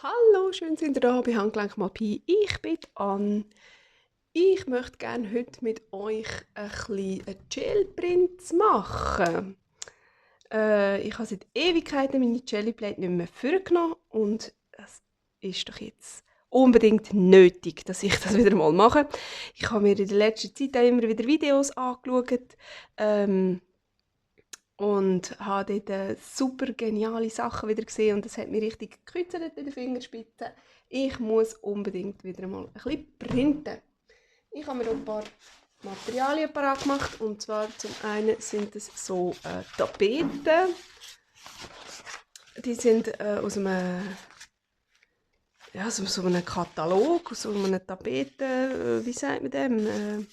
Hallo, schön sind ihr da bei Handgelenk mal Pi. Ich bin Ann. Ich möchte gerne heute mit euch ein bisschen Gel-Prints machen. Ich habe seit Ewigkeiten meine Jellyplate nicht mehr vorgenommen und es ist doch jetzt unbedingt nötig, dass ich das wieder mal mache. Ich habe mir in der letzten Zeit auch immer wieder Videos angeschaut. Und habe dort super geniale Sachen wieder gesehen und das hat mich richtig gekitzelt in den Fingerspitzen. Ich muss unbedingt wieder mal ein bisschen printen. Ich habe mir ein paar Materialien parat gemacht und zwar zum einen sind es so Tapeten. Die sind aus einem, ja, so einem Katalog, aus so einem Tapeten, wie sagt man dem?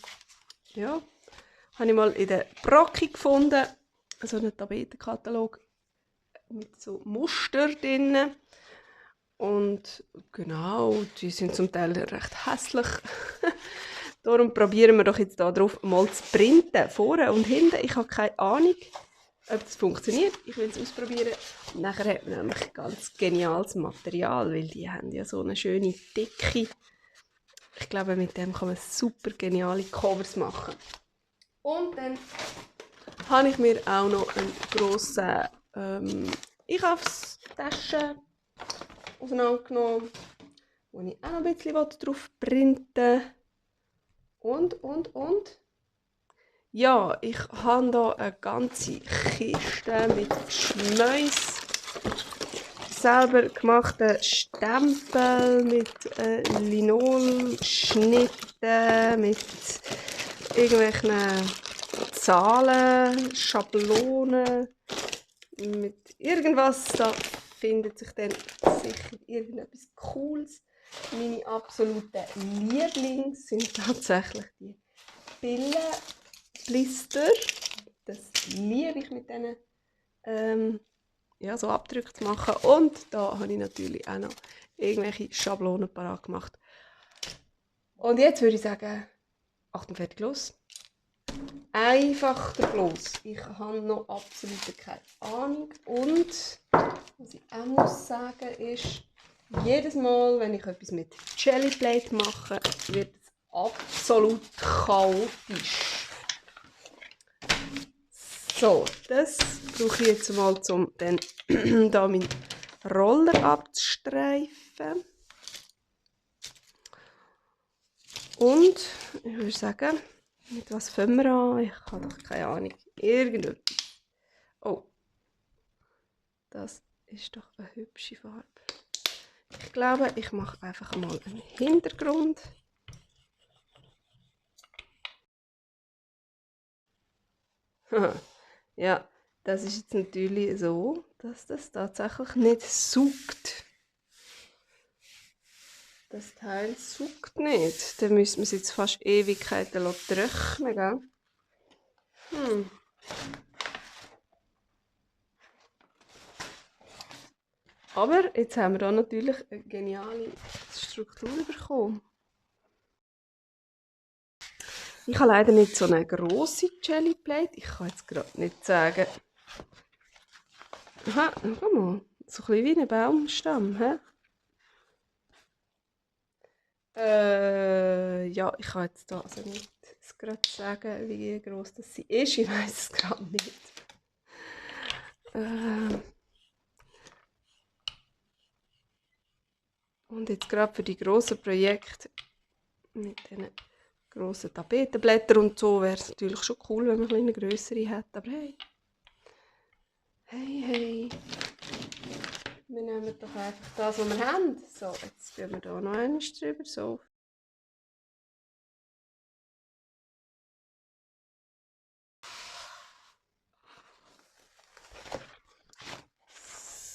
Ja, habe ich mal in der Brocki gefunden, so einen Tapetenkatalog mit so Muster drin. Und genau, die sind zum Teil recht hässlich. Darum probieren wir doch jetzt da drauf mal zu printen, vorne und hinten. Ich habe keine Ahnung, ob das funktioniert. Ich will es ausprobieren. Und nachher hat man nämlich ganz geniales Material, weil die haben ja so eine schöne Dicke. Ich glaube, mit dem kann man super geniale Covers machen. Und dann habe ich mir auch noch einen grossen Einkaufstaschen auseinandergenommen, wo ich auch noch ein bisschen drauf printen will. Und. Ja, ich habe hier eine ganze Kiste mit Schmäus, selber gemachten Stempel mit Linolschnitten, mit irgendwelchen Zahlen, Schablonen, mit irgendwas. Da findet sich dann sicher irgendetwas Cooles. Meine absoluten Lieblings sind tatsächlich die Pillenblister. Das liebe ich mit diesen ja, so Abdrücke zu machen. Und da habe ich natürlich auch noch irgendwelche Schablonen parat gemacht. Und jetzt würde ich sagen, Achtung, fertig, los. Einfach drauf los. Ich habe noch absolut keine Ahnung. Und was ich auch muss sagen ist, jedes Mal, wenn ich etwas mit Jellyplate mache, wird es absolut chaotisch. So, das brauche ich jetzt mal, um dann da meinen Roller abzustreifen. Und ich würde sagen, mit was fangen wir an? Ich habe doch keine Ahnung. Irgendetwas. Oh, das ist doch eine hübsche Farbe. Ich glaube, ich mache einfach mal einen Hintergrund. Ja, das ist jetzt natürlich so, dass das tatsächlich nicht saugt. Das Teil saugt nicht. Dann müssen wir es jetzt fast Ewigkeiten trocknen, gell? Aber jetzt haben wir da natürlich eine geniale Struktur bekommen. Ich habe leider nicht so eine grosse Jellyplate. Ich kann jetzt gerade nicht sagen. Aha, guck mal. So ein bisschen wie ein Baumstamm. Hä? Ja, ich kann jetzt da also nicht gerade sagen, wie groß das sie ist. Ich weiß es gerade nicht. Und jetzt gerade für die grossen Projekte mit diesen grossen Tapetenblättern und so wäre es natürlich schon cool, wenn man eine grössere hätte. Aber hey. Hey. Wir nehmen doch einfach das, was wir haben. So, jetzt gehen wir hier noch einmal drüber. So.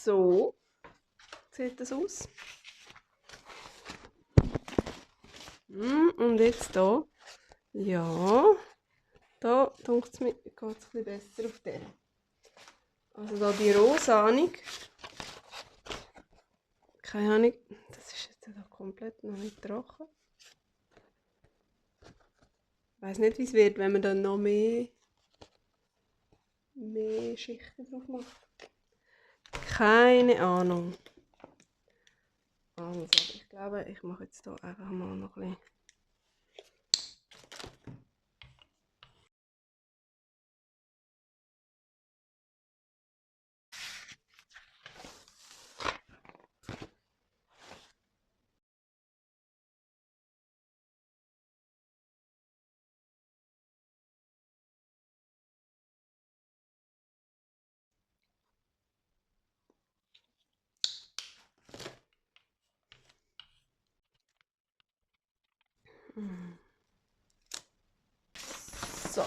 So sieht das aus. Und jetzt hier. Ja, da denkt es mir, geht es ein bisschen besser auf den. Also da die Rosahnung. Keine Ahnung, das ist jetzt da komplett noch nicht trocken. Ich weiss nicht, wie es wird, wenn man dann noch mehr Schichten drauf macht. Keine Ahnung. Also, ich glaube, ich mache jetzt hier einfach mal noch ein bisschen. So.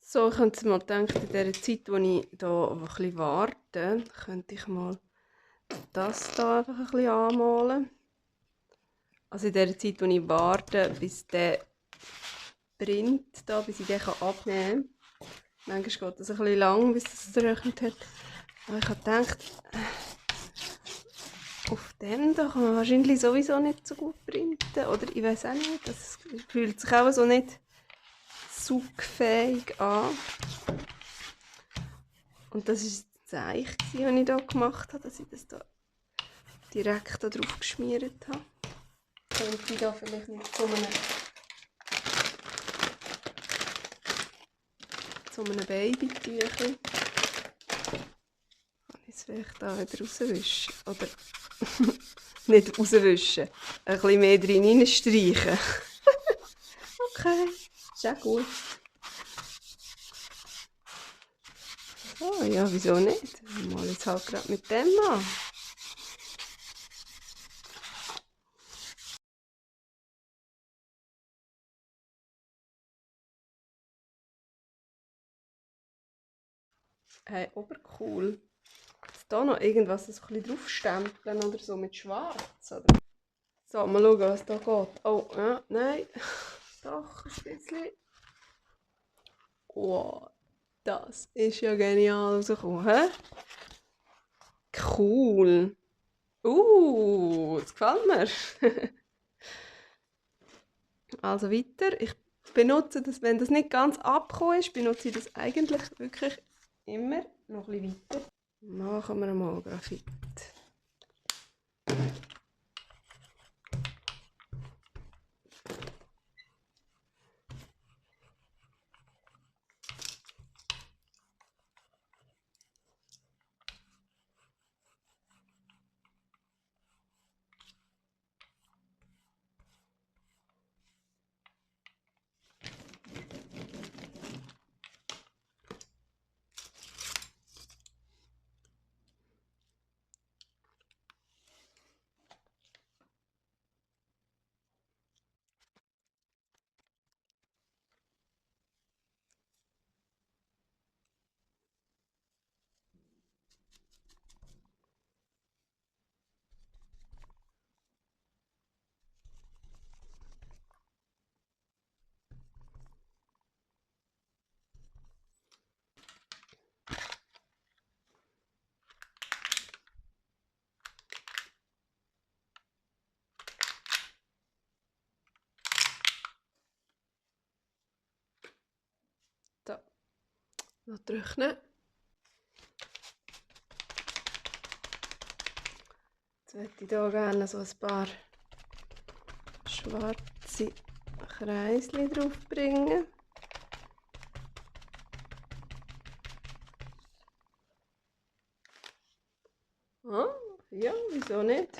So, ich habe jetzt mal gedacht, in der Zeit, wo ich hier ein bisschen warte, könnte ich mal das hier einfach ein bisschen anmalen. Also in der Zeit, wo ich warte, bis der Print da, bis ich den abnehmen kann. Manchmal geht das ein bisschen lang, bis das getrocknet hat. Aber ich habe gedacht, auf dem da kann man wahrscheinlich sowieso nicht so gut printen. Oder ich weiß auch nicht, das fühlt sich auch so nicht saugfähig an. Und das war das Zeichen, das ich hier gemacht habe, dass ich das da direkt da drauf geschmiert habe. Könnte ich da vielleicht nicht zu einem Babytüchchen. Kann ich es vielleicht da wieder rauswischen? Oder nicht rauswischen, ein bisschen mehr drin reinstreichen. Okay, ist auch gut. Oh ja, wieso nicht? Mal jetzt halt gerade mit dem an. Hey, obercool. Jetzt hier noch irgendwas so ein bisschen draufstempeln oder so mit schwarz, oder? So, mal schauen, was da geht. Oh, ja, nein. Doch, ein bisschen. Wow, das ist ja genial rausgekommen, hä? Cool. Das gefällt mir. Also weiter. Ich benutze das, wenn das nicht ganz abgekommen ist, benutze ich das eigentlich wirklich immer noch ein bisschen weiter. Machen wir mal Graphit. So, noch trocknen. Jetzt möchte ich hier gerne so ein paar schwarze Kreisli drauf bringen. Ah, ja, wieso nicht?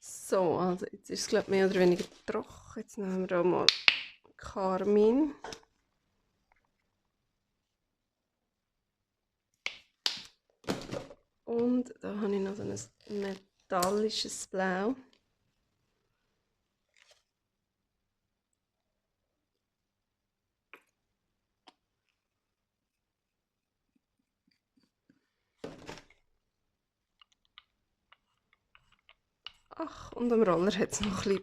So, also jetzt ist es glaube ich mehr oder weniger trocken. Jetzt nehmen wir hier mal Karmin. Und da habe ich noch so ein metallisches Blau. Ach, und am Roller hat es noch ein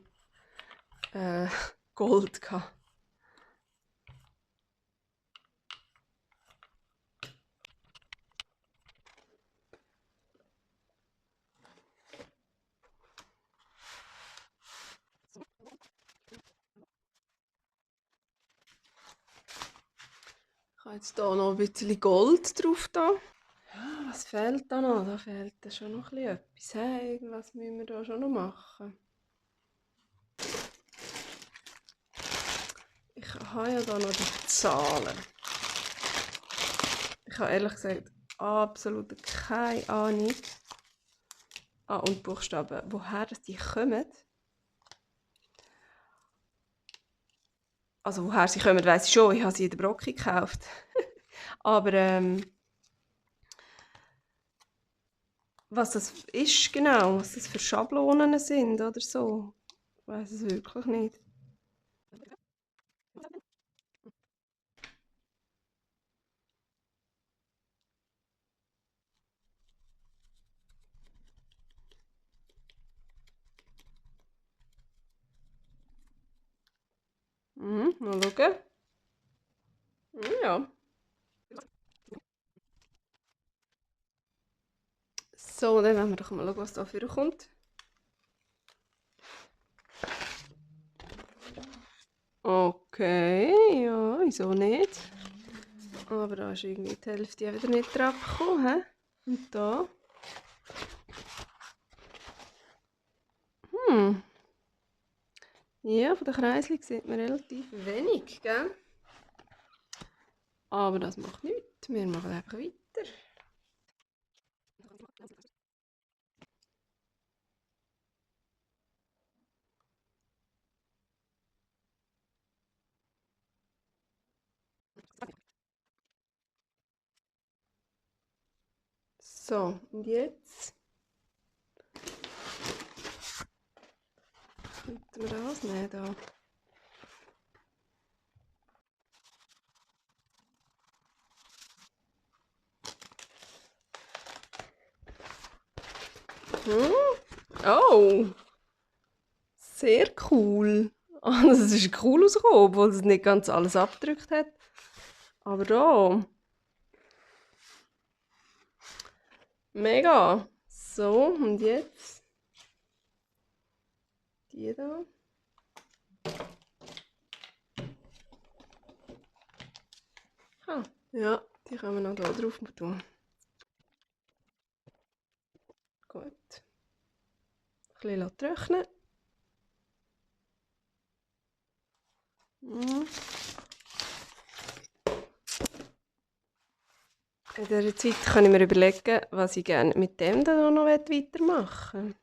bisschen Gold gehabt. Ich habe jetzt hier noch ein bisschen Gold drauf. Da. Ja, was fehlt da noch? Da fehlt da schon noch ein bisschen etwas. Hey, irgendwas müssen wir da schon noch machen. Ich habe ja da noch die Zahlen. Ich habe ehrlich gesagt absolut keine Ahnung. Ah, und Buchstaben, woher die kommen. Also woher sie kommen, weiss ich schon. Ich habe sie in der Brocki gekauft. Aber was das ist genau, was das für Schablonen sind oder so, ich weiss es wirklich nicht. Mal schauen. Ja. So, dann wollen wir doch mal schauen, was da für kommt. Okay, ja, wieso nicht? Aber da ist irgendwie die Hälfte wieder nicht drauf gekommen. He? Und da? Ja, von den Kreiseln sieht man relativ wenig, gell? Aber das macht nichts. Wir machen einfach weiter. So, und jetzt könnten wir das nehmen da. Oh, sehr cool. Also, es ist cool rausgekommen, obwohl es nicht ganz alles abgedrückt hat. Aber da. Mega. So, und jetzt die da. Ah, ja, die können wir noch da drauf tun. Gut. Ein bisschen trocknen. In dieser Zeit kann ich mir überlegen, was ich gerne mit dem dann noch weitermachen will.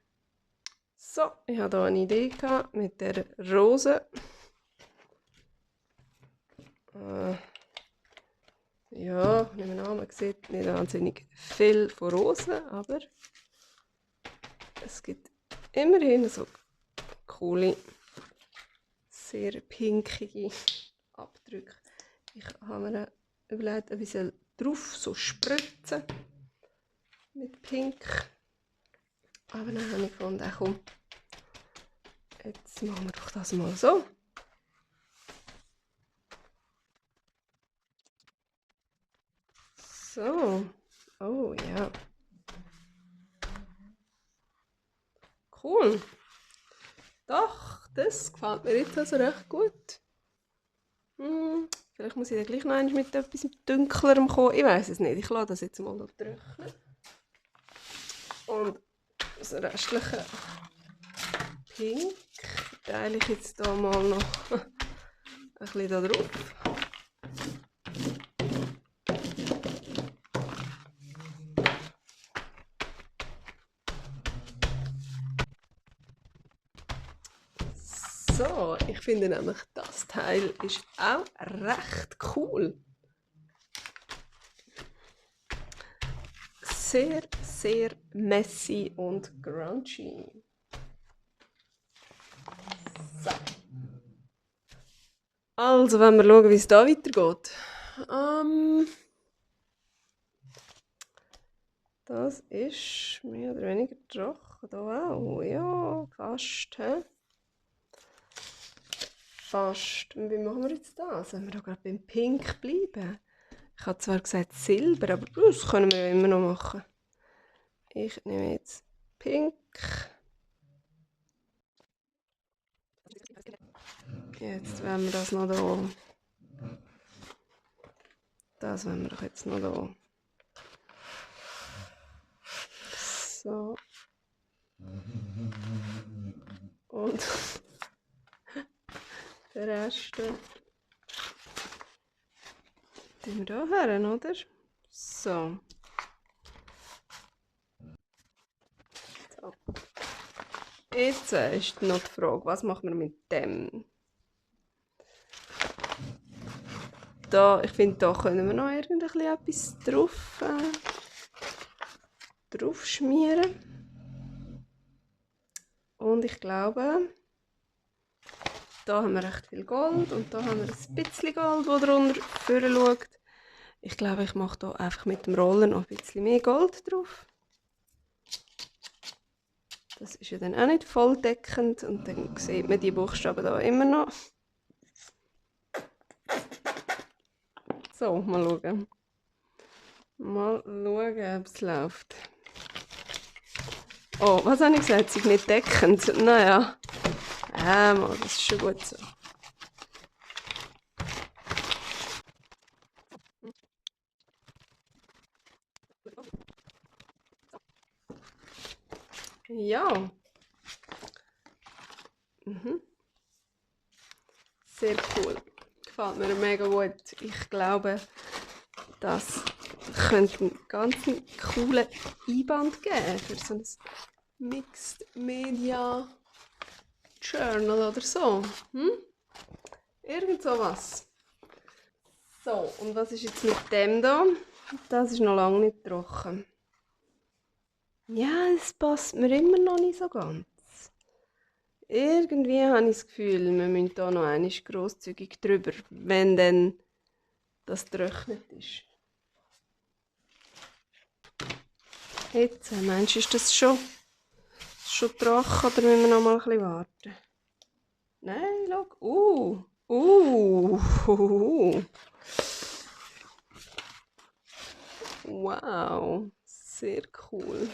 So, ich hatte hier eine Idee mit der Rose. Ja, ich nehme an, man sieht nicht wahnsinnig viel von Rosen, aber es gibt immerhin so coole, sehr pinkige Abdrücke. Ich habe mir überlegt, ob ich drauf so spritzen mit Pink. Aber dann habe ich gefunden, komm, jetzt machen wir doch das mal so. So, oh ja. Cool. Doch, das gefällt mir jetzt also recht gut. Vielleicht muss ich dann gleich noch einmal mit etwas Dunklerem kommen. Ich weiß es nicht. Ich lasse das jetzt mal trocknen. Und das restliche Pink teile ich jetzt hier mal noch ein bisschen da drauf. So, ich finde nämlich, das Teil ist auch recht cool. Sehr, sehr messy und grungy. So. Also, wenn wir schauen, wie es da weitergeht. Das ist mehr oder weniger trocken. Da auch. Ja, fast. He? Fast. Und wie machen wir jetzt das? Wenn wir da gerade beim Pink bleiben? Ich habe zwar gesagt Silber, aber das können wir ja immer noch machen. Ich nehme jetzt Pink. Jetzt wollen wir das noch da. Das wollen wir doch jetzt noch da. So. Und den Rest tun wir da her, oder? So. So. Jetzt ist noch die Frage, was machen wir mit dem? Da, ich finde, da können wir noch etwas drauf schmieren. Und ich glaube, da haben wir recht viel Gold und da haben wir ein bisschen Gold, das drunter schaut. Ich glaube, ich mache da einfach mit dem Roller noch ein bisschen mehr Gold drauf. Das ist ja dann auch nicht volldeckend und dann sieht man die Buchstaben da immer noch. So, mal schauen. Mal schauen, ob es läuft. Oh, was habe ich gesagt? Sie ist nicht deckend. Naja. Mal, das ist schon gut so. Ja. Sehr cool. Gefällt mir mega gut. Ich glaube, das könnte einen ganz coolen Einband geben für so ein Mixed Media Journal oder so. Irgend sowas. So, und was ist jetzt mit dem da? Das ist noch lange nicht trocken. Ja, es passt mir immer noch nicht so ganz. Irgendwie habe ich das Gefühl, wir müssen hier noch einmal grosszügig drüber, wenn dann das getrocknet ist. Jetzt, meinst du, ist das schon trocken oder müssen wir noch mal ein bisschen warten? Nein, schau. Wow, sehr cool.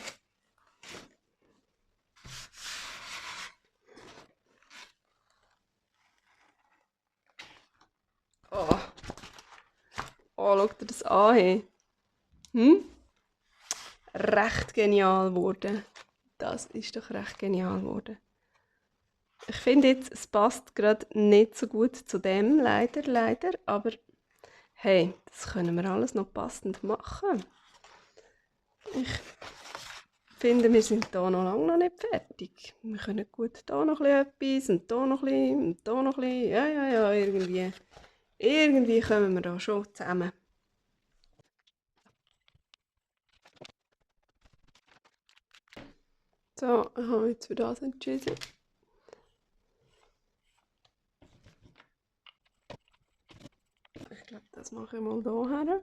Schau dir das an. Hey. Recht genial geworden. Das ist doch recht genial geworden. Ich finde jetzt, es passt gerade nicht so gut zu dem, leider. Aber hey, das können wir alles noch passend machen. Ich finde, wir sind hier noch lange noch nicht fertig. Wir können gut hier noch etwas und hier noch etwas und hier noch etwas. Ja, irgendwie. Irgendwie kommen wir da schon zusammen. So, ich habe mich jetzt für das entschieden. Ich glaube, das mache ich mal hier her.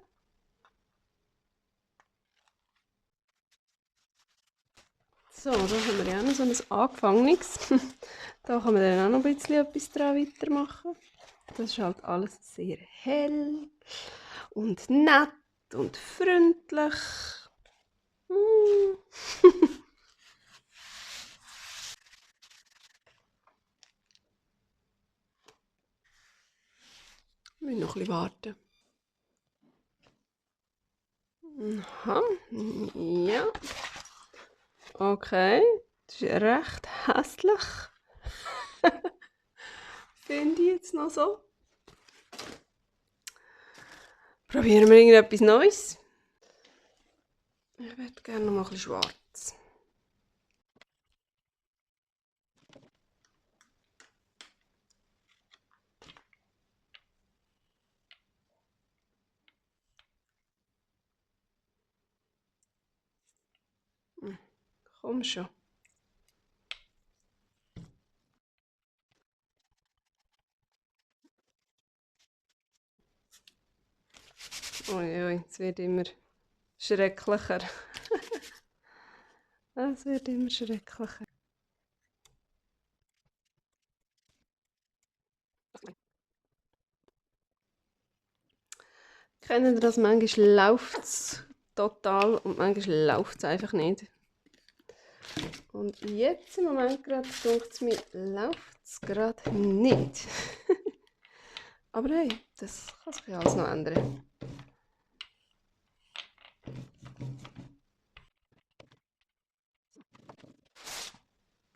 So, da haben wir ja auch noch so ein angefangenes. Da kann man dann auch noch ein bisschen etwas dran weitermachen. Das ist halt alles sehr hell und nett und freundlich. Wir müssen noch ein bisschen warten. Aha, ja. Okay, das ist recht hässlich. Finde ich jetzt noch so. Probieren wir irgendetwas Neues. Ich würde gerne noch mal ein bisschen schwarz. Komm schon. Uiui, es wird immer schrecklicher. Es wird immer schrecklicher. Kennt ihr das? Manchmal läuft es total und manchmal läuft es einfach nicht. Und jetzt im Moment gerade denkt es mir, läuft es gerade nicht. Aber hey, das kann sich ja alles noch ändern.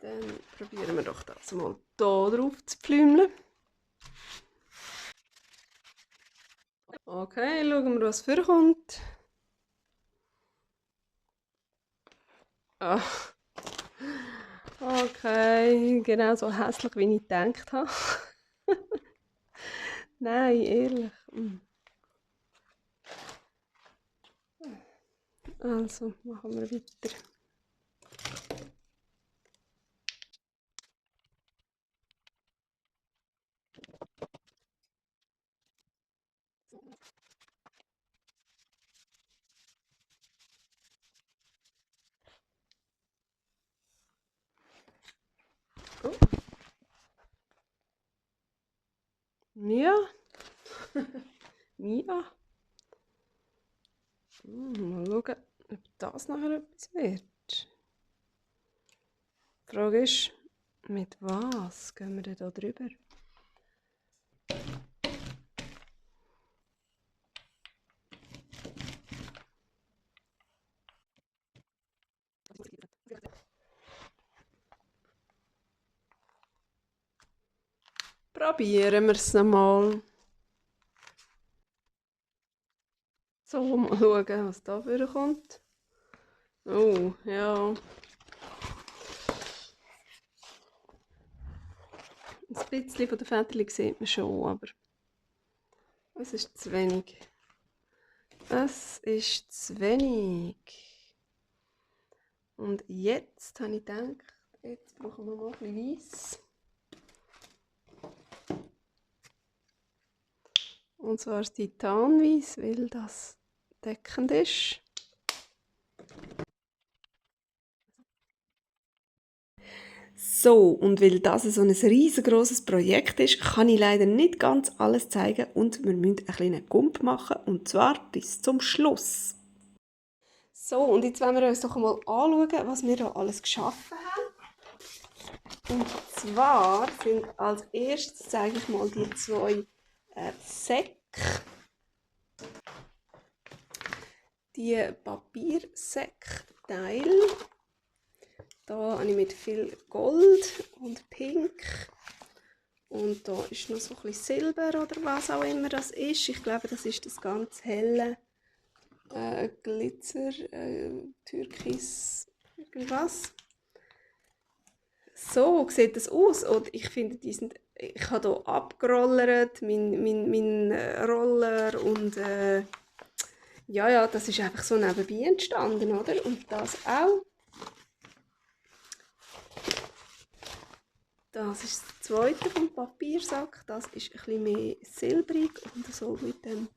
Dann probieren wir doch das mal hier drauf zu pflümeln. Okay, schauen wir, was vorkommt. Ah. Okay, genau so hässlich, wie ich gedacht habe. Nein, ehrlich. Also, machen wir weiter. Oh. Mia? Mia? Mal schauen, ob das nachher etwas wird. Die Frage ist, mit was gehen wir denn da drüber? Probieren wir es nochmal. So, mal schauen, was da kommt. Oh, ja. Ein bisschen von der Federung sieht man schon, aber es ist zu wenig. Es ist zu wenig. Und jetzt habe ich gedacht, jetzt brauchen wir mal ein bisschen Weiss. Und zwar das Titanweiss, weil das deckend ist. So, und weil das so ein riesengroßes Projekt ist, kann ich leider nicht ganz alles zeigen und wir müssen einen kleinen Gump machen, und zwar bis zum Schluss. So, und jetzt wollen wir uns doch mal anschauen, was wir da alles geschaffen haben. Und zwar sind als erstes, zeige ich mal die zwei Säcke. Die Papiersäckteile. Da habe ich mit viel Gold und Pink. Und da ist noch so ein bisschen Silber oder was auch immer das ist. Ich glaube, das ist das ganz helle Glitzer, Türkis, irgendwas. So sieht das aus. Und ich finde, ich habe hier abgerollert, mein Roller und ja, das ist einfach so nebenbei entstanden, oder? Und das auch. Das ist das zweite vom Papiersack. Das ist ein bisschen mehr silbrig und so mit dem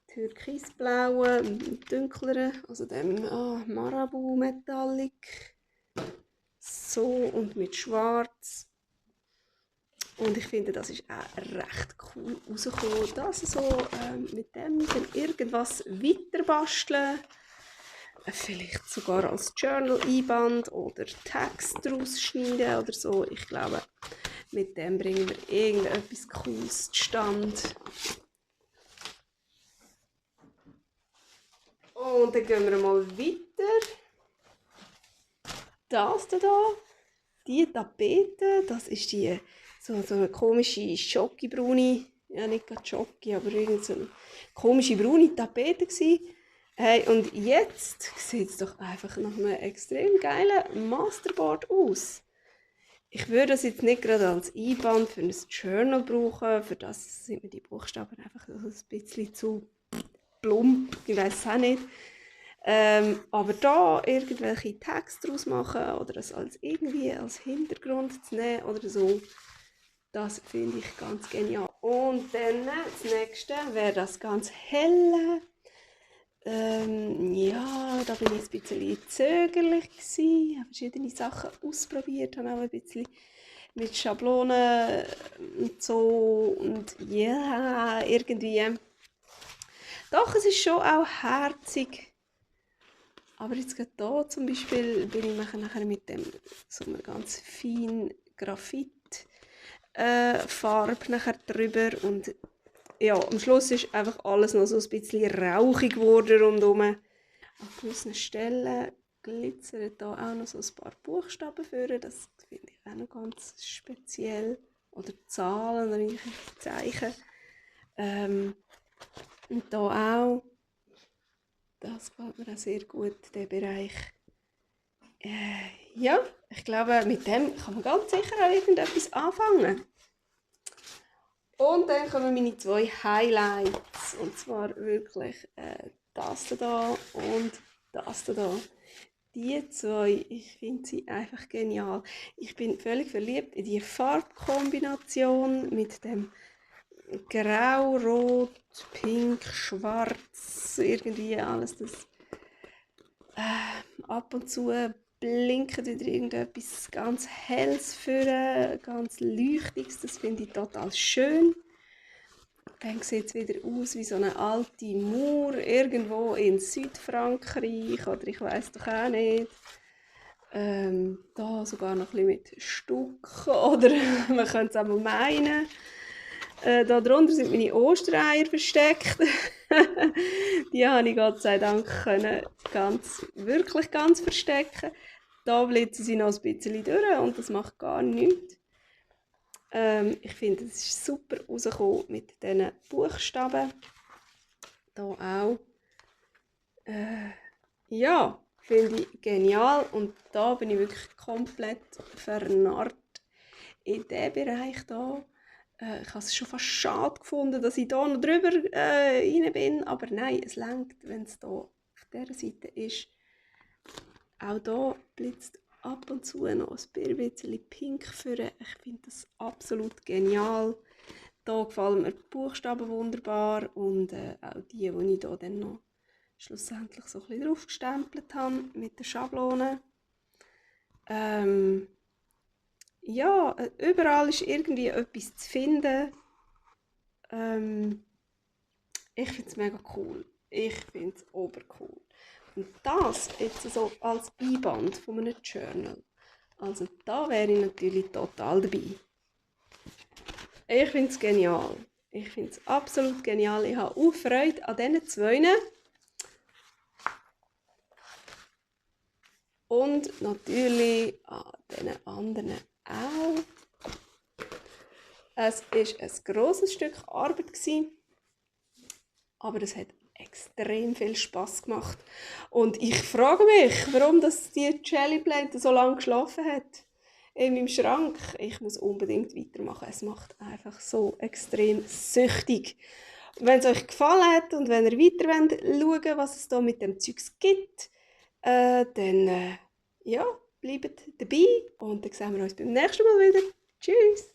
türkisblauen, dunkleren, also dem Marabu Metallic. So, und mit schwarz. Und ich finde, das ist auch recht cool rausgekommen. Das so mit dem dann irgendwas weiter basteln. Vielleicht sogar als Journal-Einband oder Text daraus schneiden oder so. Ich glaube, mit dem bringen wir irgendetwas Cooles zustande. Und dann gehen wir mal weiter. Das hier, die Tapete, das ist die so eine komische schokibraune, ja nicht gerade Schoki, aber irgend so eine komische braune Tapete gewesen. Hey, und jetzt sieht es doch einfach nach einem extrem geilen Masterboard aus. Ich würde das jetzt nicht gerade als Einband für ein Journal brauchen, für das sind mir die Buchstaben einfach so ein bisschen zu plump, ich weiß es auch nicht. Aber da irgendwelche Texte draus machen oder es irgendwie als Hintergrund zu nehmen oder so, das finde ich ganz genial. Und dann das nächste wäre das ganz helle. Ja, da bin ich ein bisschen zögerlich gewesen, habe verschiedene Sachen ausprobiert, habe auch ein bisschen mit Schablonen und so und ja, irgendwie. Doch, es ist schon auch herzig. Aber jetzt gerade hier zum Beispiel bin ich nachher mit dem so einer ganz feinen Graphit-Farbe nachher drüber und ja, am Schluss ist einfach alles noch so ein bisschen rauchig geworden rundherum. An gewissen Stellen glitzern da auch noch so ein paar Buchstaben für. Das finde ich auch noch ganz speziell. Oder Zahlen oder irgendwelche Zeichen. Und da auch. Das gefällt mir auch sehr gut, der Bereich. Ja, ich glaube, mit dem kann man ganz sicher auch irgendetwas anfangen. Und dann kommen meine 2 Highlights. Und zwar wirklich das hier und das hier. Die 2, ich finde sie einfach genial. Ich bin völlig verliebt in die Farbkombination mit dem Grau, Rot, Pink, Schwarz, irgendwie alles das. Ab und zu blinkt wieder irgendetwas ganz Helles für, ganz Leuchtiges. Das finde ich total schön. Dann sieht es wieder aus wie so eine alte Mauer irgendwo in Südfrankreich oder ich weiß doch auch nicht. Da sogar noch ein bisschen mit Stuck oder man könnte es auch meinen. Da drunter sind meine Ostereier versteckt. Die habe ich Gott sei Dank können wirklich ganz verstecken. Da blitzen sie noch ein bisschen durch und das macht gar nichts. Ich finde, es ist super rausgekommen mit diesen Buchstaben. Hier auch. Ja, finde ich genial. Und da bin ich wirklich komplett vernarrt in diesem Bereich hier. Ich habe es schon fast schade gefunden, dass ich hier noch drüber rein bin. Aber nein, es reicht, wenn es hier auf dieser Seite ist. Auch hier blitzt ab und zu noch ein bisschen pink führen. Ich finde das absolut genial. Hier gefallen mir die Buchstaben wunderbar und auch die ich hier dann noch schlussendlich so ein bisschen drauf gestempelt habe mit der Schablone. Ja, überall ist irgendwie etwas zu finden. Ich finde es mega cool. Ich finde es obercool. Und das jetzt so als Beiband von einem Journal. Also da wäre ich natürlich total dabei. Ich finde es genial. Ich finde es absolut genial. Ich habe auch Freude an diesen 2. Und natürlich an diesen anderen auch. Es war ein grosses Stück Arbeit, aber es hat extrem viel Spass gemacht. Und ich frage mich, warum die Jellyplate so lange geschlafen hat in meinem Schrank. Ich muss unbedingt weitermachen. Es macht einfach so extrem süchtig. Wenn es euch gefallen hat und wenn ihr weiter schauen wollt, was es da mit dem Zeugs gibt, dann ja, bleibt dabei und dann sehen wir uns beim nächsten Mal wieder. Tschüss!